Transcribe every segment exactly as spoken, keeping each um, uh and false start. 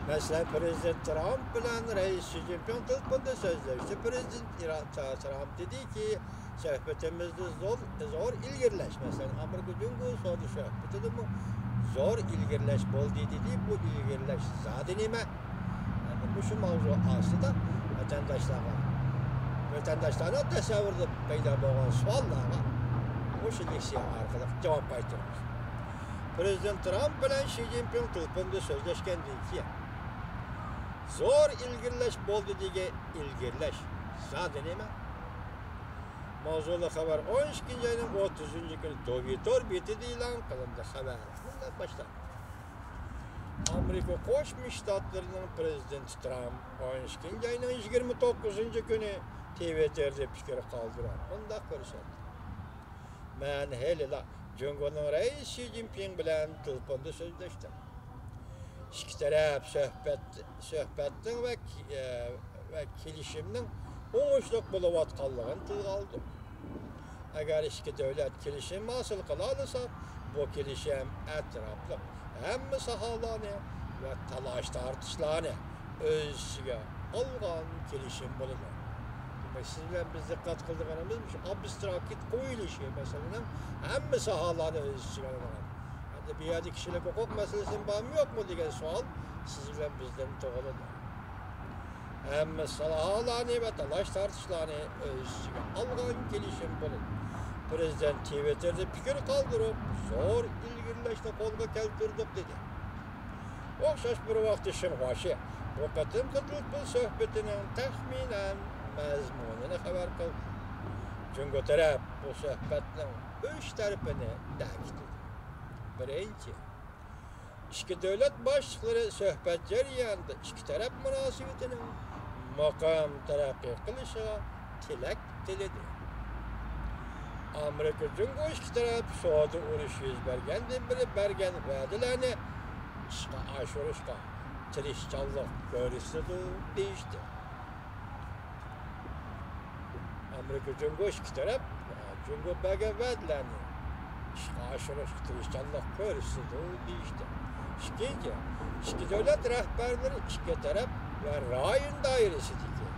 مەسىلەن، پىرېزىدېنت ترامپ بىلەن رەئىس شى جىنپىڭ تېلېفوندا سۆزلەشتى. پىرېزىدېنت ئىرا-، ترامپ دېدىكى، سۆھبىتىمىزدە زور، زور ئىلگىرىلەش، مەسىلەن، ئامېرىكا جۇڭگو سودا سۆھبىتىدىمۇ زور ئىلگىرىلەش بولدى دېدى. بۇ ئىلگىرىلەش زادى نېمە؟ ئەمدى مۇشۇ ماۋزۇ ئاستىدا ۋەتەنداشلارغا، ۋەتەنداشلارنىڭ تەسەۋۋۇرىدا پەيدا بولغان سوئاللارغا مۇشۇ لېكسىيە ئارقىلىق جاۋاب قايتۇرىمىز. پىرېزىدېنت ترامپ بىلەن شى جىنپىڭ تېلېفوندا سۆزلەشكەندىن كېيىن، زور ئىلگىرىلەش بولدى دېگەن ئىلگىرىلەش زادى نېمە؟ ماۋزۇلۇق خەۋەر ئون ئىككىنچى ئاينىڭ ئوتتۇزىنچى كۈنى توۋىتېر بېتىدە ئېلان قىلىندى. خەۋەر مۇنداق باشلاندى. ئامېرىكا قوشما شتاتلىرىنىڭ پىرېزىدېنتى ترامپ ئون ئىككىنچى ئاينىڭ يىگىرمە توققۇزىنچى كۈنى توۋىتېردا پىكىر قالدۇرۇپ مۇنداق كۆرسەتتى. مەن ھېلىلا جۇڭگونىڭ رەئىسى شى جىنپىڭ بىلەن تېلېفوندا سۆزلەشتىم. ئىككى تەرەپ سۆھبەت، سۆھبەتنىڭ ۋە، ۋە كېلىشىمنىڭ ئوڭۇشلۇق بولۇۋاتقانلىقىنى تىلغا ئالدۇق. ئەگەر ئىككى دۆلەت كېلىشىم ھاسىل قىلالىساق، بۇ كېلىشىم ئەتراپلىق ھەممە ساھەلەرنى ۋە تالاش-تارتىشلارنى ئۆز ئىچىگە ئالغان كېلىشىم بولىدۇ. دېمەك، سىز بىلەن بىز دىققەت قىلىدىغىنىمىز مۇشۇ ئابستراكت قويۇلۇشى مەسىلىنىڭ ھەممە ساھەلەرنى ئۆز ئىچىگە ئالىدىغان. ئەمدى بۇ يەردە كىشىلىك ھوقۇق مەسىلىسى بارمۇ يوقمۇ دېگەن سوئال سىز بىلەن بىزدىن تۇغۇلىدۇ. ھەممە ساھەلەرنى ۋە تالاش-تارتىشلارنى ئۆز ئىچىگە ئالغان كېلىشىم بولىدۇ. پىرېزىدېنت توۋىتېردا پىكىر قالدۇرۇپ، زور ئىلگىرىلەشنى قولغا كەلتۈردۇق، دېدى. ئوخشاش بىر ۋاقىتتا شېڭخۇا شى بۇ قېتىمقى تېلېفون سۆھبىتىنىڭ تەخمىنەن مەزمۇنىنى خەۋەر قىلدى. جۇڭگو تەرەپ بۇ سۆھبەتنىڭ ئۈچ تەرىپىنى تەكىتلىدى. بىرىنچى، ئىككى دۆلەت باشلىقلىرى سۆھبەت جەريانىدا ئىككى تەرەپ مۇناسىۋىتىنىڭ مۇقىم تەرەققىي قىلىشىغا تىلەك تىلىدى. ئامېرىكا جۇڭگو ئىككى تەرەپ سودا ئۇرۇشى يۈز بەرگەندىن بېرى بەرگەن ۋەدىلەرنى ئىشقا ئاشۇرۇشقا تىرىشچانلىق كۆرسىتىدۇ دېيىشتى. ئامېرىكا جۇڭگو ئىككى تەرەپ جۇڭگو بەرگەن ۋەدىلەرنى ئىشقا ئاشۇرۇشقا تىرىشچانلىق كۆرسىتىدۇ دېيىشتى. ئىككىنچى، ئىككى دۆلەت رەھبەرلىرى ئىككى تەرەپ ۋە رايون دائىرىسىدىكى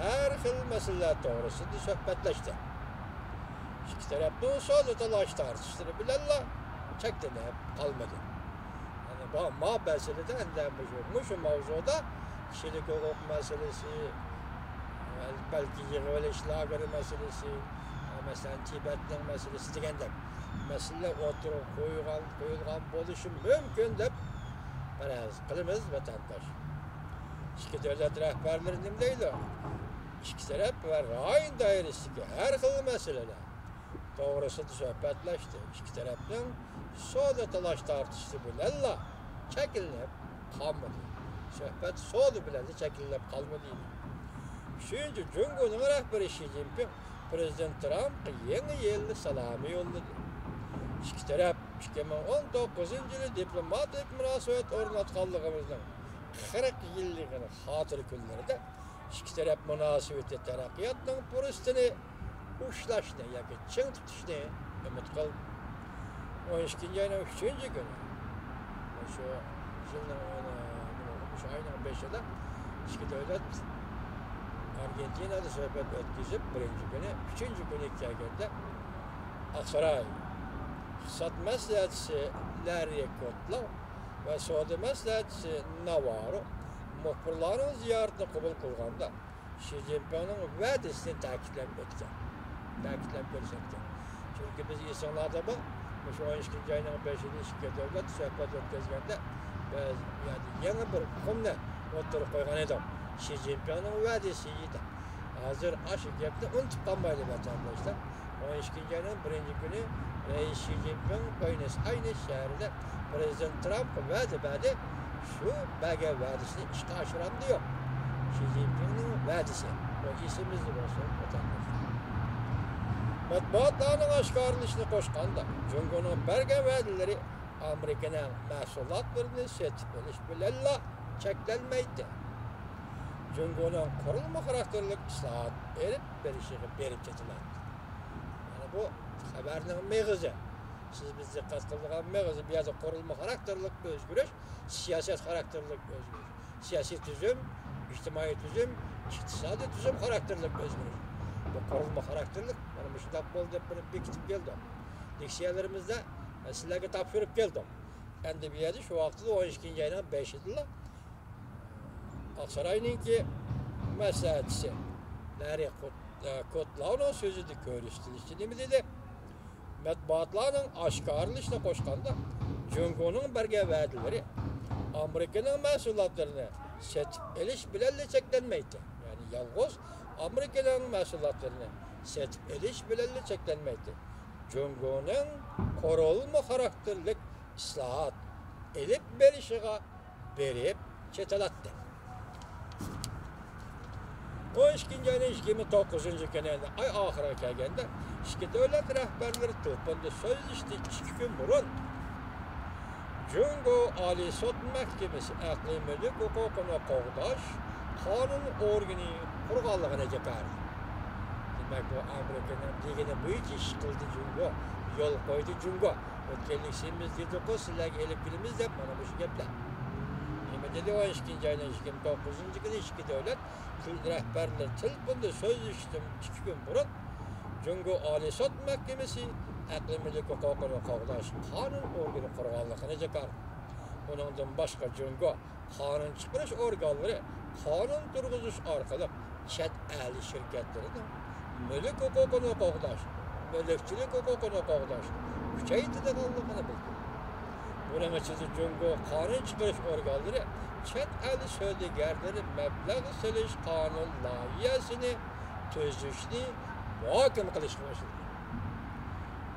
ھەر خىل مەسىلىلەر توغرىسىدا سۆھبەتلەشتى. ئىككى تەرەپنىڭ سودا تالاش تارتىشلىرى بىلەنلا چەكلىنىپ قالمىدى. يەنى بۇ، ما مەسىلىدە ئەندى مۇشۇ، مۇشۇ ماۋزۇدا كىشىلىك ھوقۇق مەسىلىسى، بەلكى يىغىۋېلىش لاگېرى مەسىلىسى، مەسىلەن، تىبەتنىڭ مەسىلىسى دېگەندەك مەسىلىلەر ئوتتۇرىغا قويغان، قويۇلغان بولۇشى مۇمكىن دەپ پەرەز قىلىمىز، ۋەتەنداش. ئىككى دۆلەت رەھبەرلىرى نېمە دەيدۇ؟ ئىككى تەرەپ ۋە رايون دائىرىسىدىكى ھەر خىل مەسىلىلەر توغرىسىدا سۆھبەتلەشتى. ئىككى تەرەپنىڭ سودا تالاش تارتىشى بىلەنلا چەكلىنىپ قالمىدى. سۆھبەت سودا بىلەنلا چەكلىنىپ قالمىدى. ئۈچىنچى، جۇڭگونىڭ رەھبىرى شى جىنپىڭ پىرېزىدېنت ترامپقا يېڭى يىل سالامى يوللىدى. ئىككى تەرەپ ئىككى مىڭ ئون توققۇزىنچى يىلى دىپلوماتىك مۇناسىۋەت ئورناتقانلىقىمىزنىڭ قىرىق يىللىقىنى خاتىرە كۈنلىرىدە ئىككى تەرەپ مۇناسىۋىتى تەرەققىياتنىڭ پۇرسىتىنى ئۇشلاشنى ياكى چىڭ تۇتۇشنى ئۈمىد قىلدى. ئون ئىككىنچى ئاينىڭ ئۈچىنچى كۈنى، شۇ يىلنىڭ ئون، مۇشۇ ئاينىڭ بېشىدا ئىككى دۆلەت ئارگېنتىنادا سۆھبەت ئۆتكۈزۈپ، بىرىنچى كۈنى، ئۈچىنچى كۈنى كەلگەندە، ئاقساراي ئىقتىساد مەسلىھەتچىسى لاررى كودلو ۋە سودا مەسلىھەتچىسى ناۋارو مۇخبىرلارنىڭ زىيارىتىنى قوبۇل قىلغاندا، شى جىنپىڭنىڭ ۋەدىسىنى تەكىتلەپ ئۆتكەن، تەكىتلەپ كۆرسەتكەن. چۈنكى بىز، ئېسىڭلاردا بار، مۇشۇ ئون ئىككىنچى ئاينىڭ بېشىدا ئىككى دۆلەت سۆھبەت ئۆتكۈزگەندە، بىز بۇ يەردە يېڭى بىر ئۇقۇمنى ئوتتۇرىغا قويغان ئىدۇق. شى جىنپىڭنىڭ ۋەدىسى دەپ. ھازىر ئاشۇ گەپنى ئۇنتۇپ قالمايلى، ۋەتەنداشلار. ئون ئىككىنچى ئاينىڭ بىرىنچى كۈنى رەئىس شى جىنپىڭ بۇينوس ئايرېس شەھىرىدە پىرېزىدېنت ترامپقا ۋەدە بەردى. شۇ بەرگەن ۋەدىسىنى ئىشقا ئاشۇرامدۇ يوق؟ شى جىنپىڭنىڭ ۋەدىسى. بۇ ئېسىمىزدە بولسۇن، ۋەتەنداشلار. مەتبۇئاتلارنىڭ ئاشكارىلىشىنى قوشقاندا، جۇڭگونىڭ بەرگەن ۋەدىلىرى ئامېرىكىنىڭ مەھسۇلاتلىرىنى سېتىپ ئېلىش بىلەنلا چەكلەنمەيتتى. جۇڭگونىڭ قۇرۇلما خاراكتېرلىك ئىسلاھات ئېلىپ بېرىشىغا بېرىپ چېتىلاتتى. مانا بۇ خەۋەرنىڭ مېغىزى. سىز بىز دىققەت قىلىدىغان مېغىزى بۇ يەردە قۇرۇلما خاراكتېرلىك ئۆزگىرىش، سىياسەت خاراكتېرلىك ئۆزگىرىش، سىياسىي تۈزۈم، ئىجتىمائىي تۈزۈم، ئىقتىسادىي تۈزۈم خاراكتېرلىك ئۆزگىرىش. بۇ قۇرۇلما خاراكتېرلىك، مانا مۇشۇنداق بولدى دەپ بىر بېكىتىپ كەلدۇق. لېكسىيەلىرىمىزدە، ئە، سىلەرگە تاپشۇرۇپ كەلدۇق. ئەمدى بۇ يەردە شۇ ۋاقىتتا ئون ئىككىنچى ئاينىڭ بەشىدىلا ئاقساراينىڭكى مەسلىھەتچىسى لاررى كوت-، ئە، كوتلاۋنىڭ سۆزىدە كۆرسىتىلىشىچە نېمە دېدى؟ مەتبۇئاتلارنىڭ ئاشكارىلىشىنى قوشقاندا، جۇڭگونىڭ بەرگەن ۋەدىلىرى ئامېرىكىنىڭ مەھسۇلاتلىرىنى سېتىپ ئېلىش بىلەنلا چەكلەنمەيتتى. يەنى يالغۇز ئامېرىكىنىڭ مەھسۇلاتلىرىنى سېتىپ ئېلىش بىلەنلا چەكلەنمەيتتى. جۇڭگونىڭ قۇرۇلما خاراكتېرلىك ئىسلاھات ئېلىپ بېرىشىغا بېرىپ چېتىلاتتى. ئون ئىككىنچى ئاينىڭ يىگىرمە توققۇزىنچى كۈنى، ئاي ئاخىرىغا كەلگەندە، ئىككى دۆلەت رەھبەرلىرى تېلېفوندا سۆزلىشىشتىن ئىككى كۈن بۇرۇن، جۇڭگو ئالىي سوت مەھكىمىسى ئەقلىي مۈلۈك ھوقۇقىنى قوغداش قانۇن ئورگىنى قۇرغانلىقىنى جاكاردى. دېمەك، بۇ ئامېرىكىنىڭ دېگىنى بويىچە ئىش قىلدى جۇڭگو، يول قويدى جۇڭگو. ئۆتكەنلىك سىمىز دېدۇقۇ، سىلەرگە ئېلىپ كېلىمىز دەپ، مانا مۇشۇ گەپلەر. نېمە دېدى؟ ئون ئىككىنچى ئاينىڭ يىگىرمە توققۇزىنچى كۈنى ئىككى دۆلەت رەھبەرلىرى تېلېفوندا سۆزلىشىشتىن ئىككى كۈن بۇرۇن، جۇڭگو ئالىي سوت مەھكىمىسى ئەقلىي مۈلۈك ھوقۇقىنى قوغداش قانۇن ئورگىنى قۇرغانلىقىنى جاكاردى. ئۇنىڭدىن باشقا، جۇڭگو قانۇن چىقىرىش ئورگانلىرى قانۇن تۇرغۇزۇش ئارقىلىق چەت ئەل شىركەتلىرىنىڭ مۈلۈك ھوقۇقىنى قوغداش، مۈلۈكچىلىك ھوقۇقىنى قوغداشنى كۈچەيتىدىغانلىقىنى بىلدۈردى. بۇنىڭ ئىچىدە جۇڭگو قانۇن چىقىرىش ئورگانلىرى چەت ئەل سودىگەرلىرى مەبلەغ سېلىش قانۇن لايىھەسىنى تۈزۈشنى مۇھاكىمە قىلىشقا باشلىدى.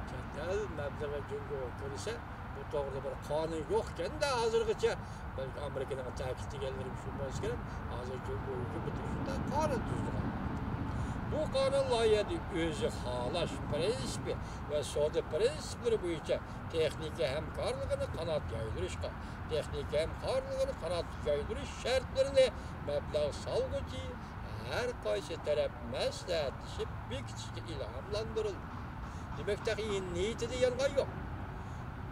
چەت ئەل مەبلىغى جۇڭگوغا كىرسە، بۇ توغرىدا بىر قانۇن يوق ئىكەن-دە ھازىرغىچە. بەلكى ئامېرىكىنىڭ تەكىتلىگەنلىرى شۇ بولسا كېرەك. ھازىر جۇڭگو ھۆكۈمىتى شۇنداق قانۇن تۈزىدىغان. بۇ قانۇن لايىھەدە ئۆزى خالاش پىرىنسىپى ۋە سودا پىرىنسىپلىرى بويىچە تېخنىكا ھەمكارلىقىنى قانات يايدۇرۇشقا، تېخنىكا ھەمكارلىقىنى قانات يايدۇرۇش شەرتلىرىنى مەبلەغ سالغۇچى ھەر قايسى تەرەپ مەسلىھەتلىشىپ بېكىتىشكە ئىلھاملاندۇرۇلدى. دېمەك، تېخى نىيىتىدە يانغان يوق.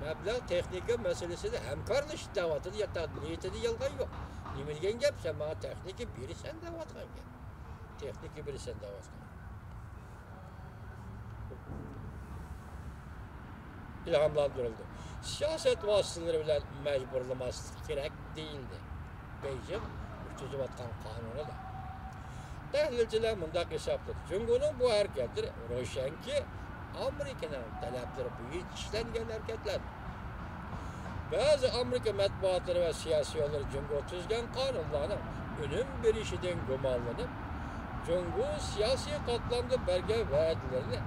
مەبلەغ تېخنىكا مەسىلىسىدە ھەمكارلىشىش دەۋاتىدۇ، يا نىيىتىدە يانغان يوق. نېمە دېگەن گەپ؟ سەن ماڭا تېخنىكا بېرىسەن دەۋاتقان گەپ. تېخنىكا بېرىسەن دەۋاتقان. ئىلھاملاندۇرۇلدى. سىياسەت ۋاسىتىلىرى بىلەن مەجبۇرلىماسلىق كېرەك دېيىلدى. بېيجىڭ تۈزۈۋاتقان قانۇنىدا. تەھلىلچىلەر مۇنداق ھېسابلىدى، جۇڭگونىڭ بۇ ھەرىكەتلىرى روشەنكى، ئامېرىكىنىڭ تەلەپلىرى بويىچە ئىشلەنگەن ھەرىكەتلەر. بەزى ئامېرىكا مەتبۇئاتلىرى ۋە سىياسىيونلىرى جۇڭگو تۈزگەن قانۇنلارنىڭ ئۈنۈم بېرىشىدىن گۇمانلىنىپ، جۇڭگو سىياسىي قاتلامدا بەرگەن ۋەدىلىرىنى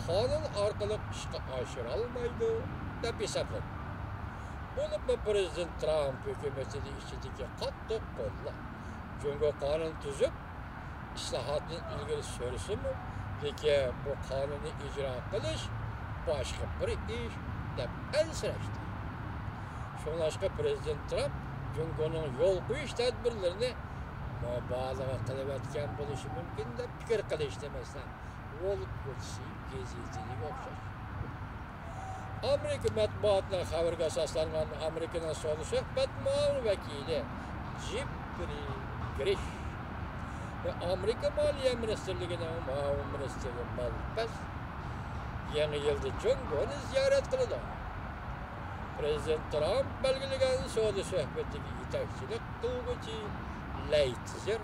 قانۇن ئارقىلىق ئىشقا ئاشۇرالمايدۇ، دەپ ھېسابلىدى. بولۇپمۇ پىرېزىدېنت ترامپ ھۆكۈمىتىنى ئىچىدىكى قاتتىق قوللاپ، جۇڭگو قانۇن تۈزۈپ، ئىسلاھاتنى ئىلگىرى سۈرسىمۇ، لېكىن بۇ قانۇننى ئىجرا قىلىش باشقا بىر ئىش، دەپ ئەنسىرەشتى. شۇڭلاشقا پىرېزىدېنت ترامپ جۇڭگونىڭ يول قويۇش تەدبىرلىرىنى مۇبالىغە قىلىۋەتكەن بولۇشى مۇمكىن، دەپ پىكىر قىلىشتى، مەسىلەن، ۋول سترىت گېزىتىگە ئوخشاش. ئامېرىكا مەتبۇئاتىنىڭ خەۋىرىگە ئاساسلانغان ئامېرىكىنىڭ سودا سۆھبەت مۇئاۋىن ۋەكىلى جېفرى گرىش ۋە ئامېرىكا مالىيە مىنىستىرلىكىنىڭ مۇئاۋىن مىنىستىرى مالپەس يېڭى يىلدا جۇڭگونى زىيارەت قىلىدۇ. پىرېزىدېنت ترامپ بەلگىلىگەن سودا سۆھبىتىگە يېتەكچىلىك قىلغۇچى لەي تىزېر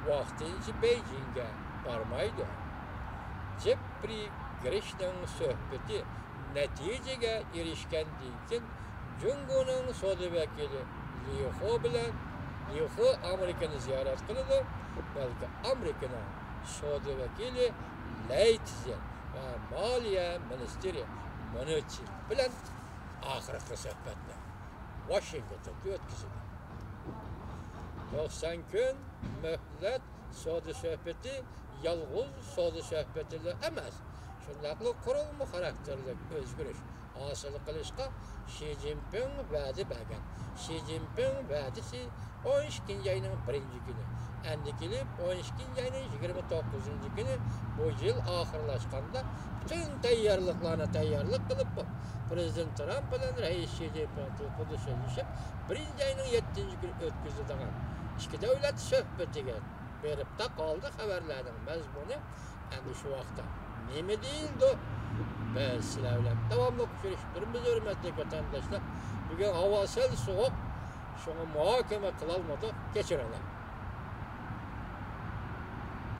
ۋاقتىنچە بېيجىڭگە بارمايدۇ. جېفرى گرىشنىڭ سۆھبىتى نەتىجىگە ئېرىشكەندىن كېيىن، جۇڭگونىڭ سودا ۋەكىلى لى خو بىلەن، لى خو ئامېرىكىنى زىيارەت قىلىدۇ، بەلكى ئامېرىكىنىڭ سودا ۋەكىلى لەي تىزېر ۋە مالىيە مىنىستىرى مۇنۇ چىن بىلەن ئاخىرقى سۆھبەتنى ۋاشىنگتوندا ئۆتكۈزىدۇ. توقسان كۈن مۆھلەت سودا سۆھبىتى يالغۇز سودا سۆھبىتىلا ئەمەس، شۇنداقلا قۇرۇلما خاراكتېرلىك ئۆزگىرىش، ھاسىل قىلىشقا شى جىنپىڭ ۋەدە بەرگەن. شى جىنپىڭ ۋەدىسى ئون ئىككىنچى ئاينىڭ بىرىنچى كۈنى. ئەندى كېلىپ ئون ئىككىنچى ئاينىڭ يىگىرمە توققۇزىنچى كۈنى، بۇ يىل ئاخىرلاشقاندا پۈتۈن تەييارلىقلارنى تەييارلىق قىلىپ، پىرېزىدېنت ترامپ بىلەن رەئىس شى جىنپىڭ تېلېفوندا سۆزلىشىپ، بىرىنچى ئاينىڭ يەتتىنچى كۈنى ئۆتكۈزىدىغان ئىككى دۆلەت سۆھبىتىگە بېرىپلا قالدى. خەۋەرلەرنىڭ مەزمۇنى ئەمدى شۇ ۋاقىتتا نېمە دېيىلىدۇ؟ بىز سىلەر بىلەن داۋاملىق ئۇچرىشىپ تۇرىمىز، ھۆرمەتلىك ۋەتەنداشلار. بۈگۈن ھاۋا سەل سوغۇق، شۇڭا مۇھاكىمە قىلالمىدۇق، كەچۈرۈڭلار.